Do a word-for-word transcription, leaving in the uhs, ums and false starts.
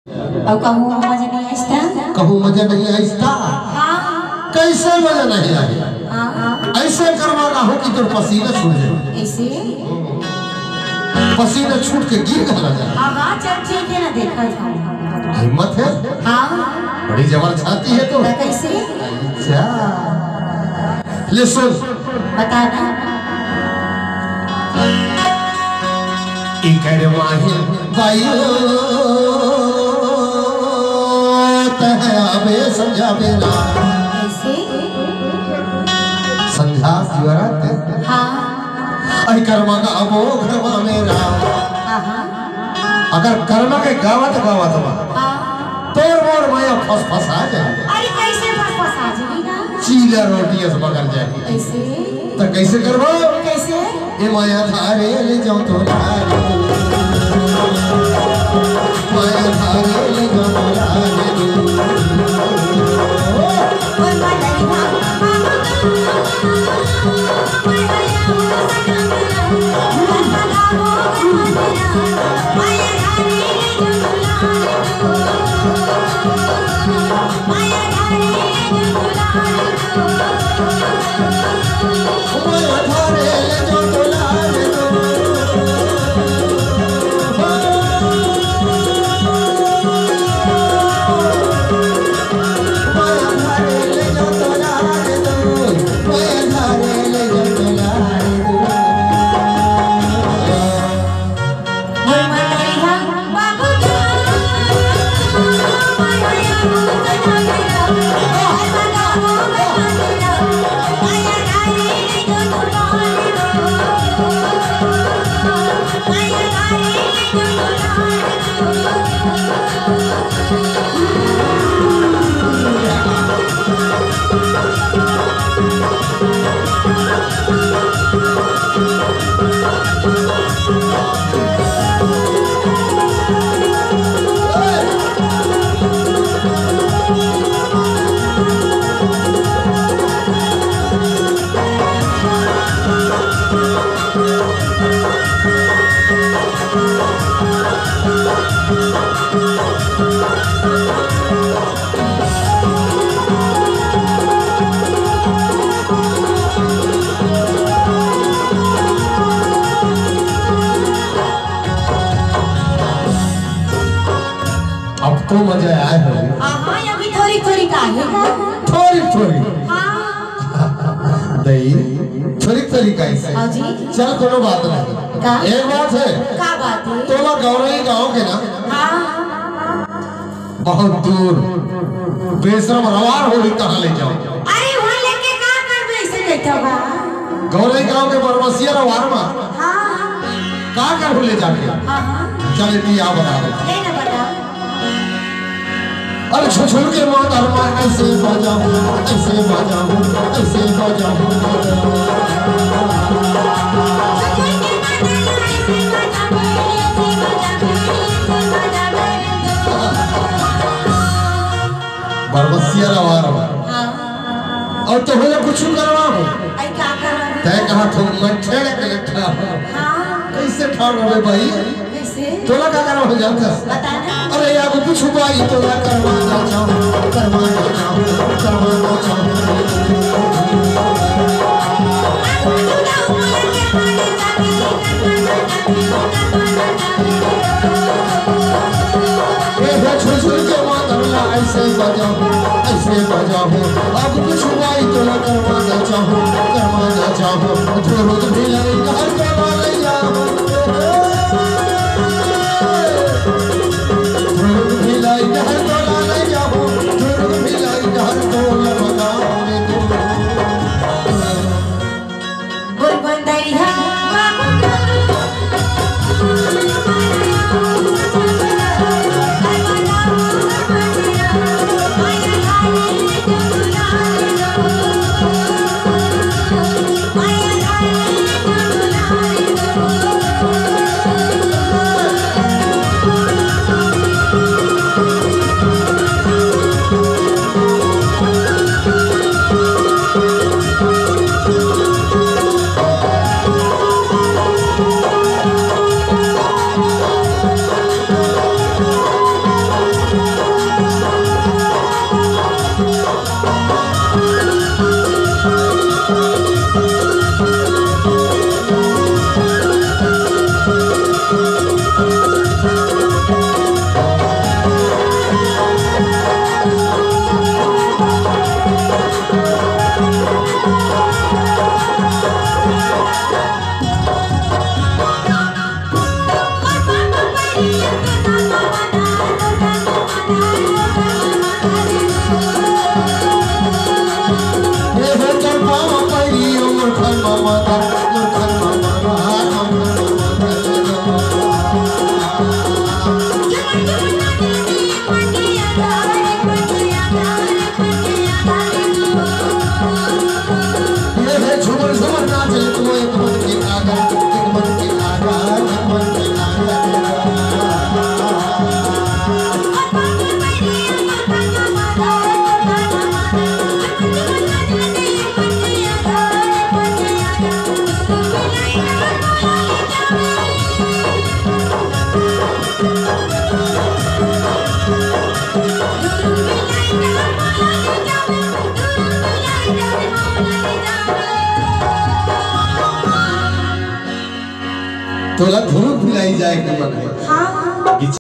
अउ कहूँ मजा नहीं आइस त? कहूँ मजा नहीं आइस त? हाँ। कैसे मजा नहीं आही? हाँ, हाँ। ऐसे करवा गाहूँ कि तोर पसीना छूट जाए। ऐसे? पसीना छूट के गिर गला जा। हाँ, हाँ, चल ठीक है ना, देखा था। हिम्मत है? हाँ। बड़ी जबर छाती है तो। तो कैसे? अच्छा। ले सुन। बता ना। इकर माहिल बायो तह आबे संझा बेरा। कैसे? संझा शिवरात। हाँ। इकर मगा अबो घरवा मेरा। हाँ, हाँ। अगर करमा के गावत गावत बा, हाँ। तोर मोर माया फसफसा जाए। अरे कैसे फसफसा जाही ना? चीला रोटी अस बगर जाए। कैसे? त कैसे करबो? कैसे? ए माया थारे ले जाओ तो लारे दो। माया थारे ले जाओ तो लारे दो। अब तो मजा आए हो। हाँ, हाँ, अभी थोड़ी थोड़ी का है का? थोड़ी थोड़ी। हाँ। दई, थोड़ी थोड़ी का इसे। हाँ जी। चल, कोनो बात नहीं। का? एक बात है। का बात है? तोला गौरई गाँव के ना। हाँ। बहुत दूर। बेशरम रवार होही, कहाँ ले जाओ? अरे, वहाँ लेके का करबे, ऐसे कहता बा? गौरई गाँव के बरमसिया रवार मा। हाँ। का करहू ले जाके? हाँ, हाँ। चल, इतनी आ बता दे। ले ना बता। अरे छुछुर के माँ दरमा ऐसे बजाओ, ऐसे बजाओ, ऐसे बजाओ। बरमसिया रवार। हाँ। अउ तो होला कुछ करवा हो। आई का करवा? तय कहा तुम मैं छेड़े के लट्ठा हो। हाँ। कैसे ठाड़ रहे भाई? कैसे? तोला का करवा हो जाता? बता ना। अरे यार, कुछ भाई तोला करवा ना चाहो, करवा ना चाहो, करवा ना चाहो। ए, हे छुछुर के माँ दरमा ऐसे बजाओ, ऐसे बजाओ। अब कुछ भाई तोला करवा ना चाहो, करवा ना चाहो। झुरुक भिलाई घर के वाले जाओ। झुरुक भिलाई घर के वाले जाओ। झुरुक भिलाई घर के वाले बताओ रे तू। तोला धुरुक भिलाई जाए के मन हे। हाँ,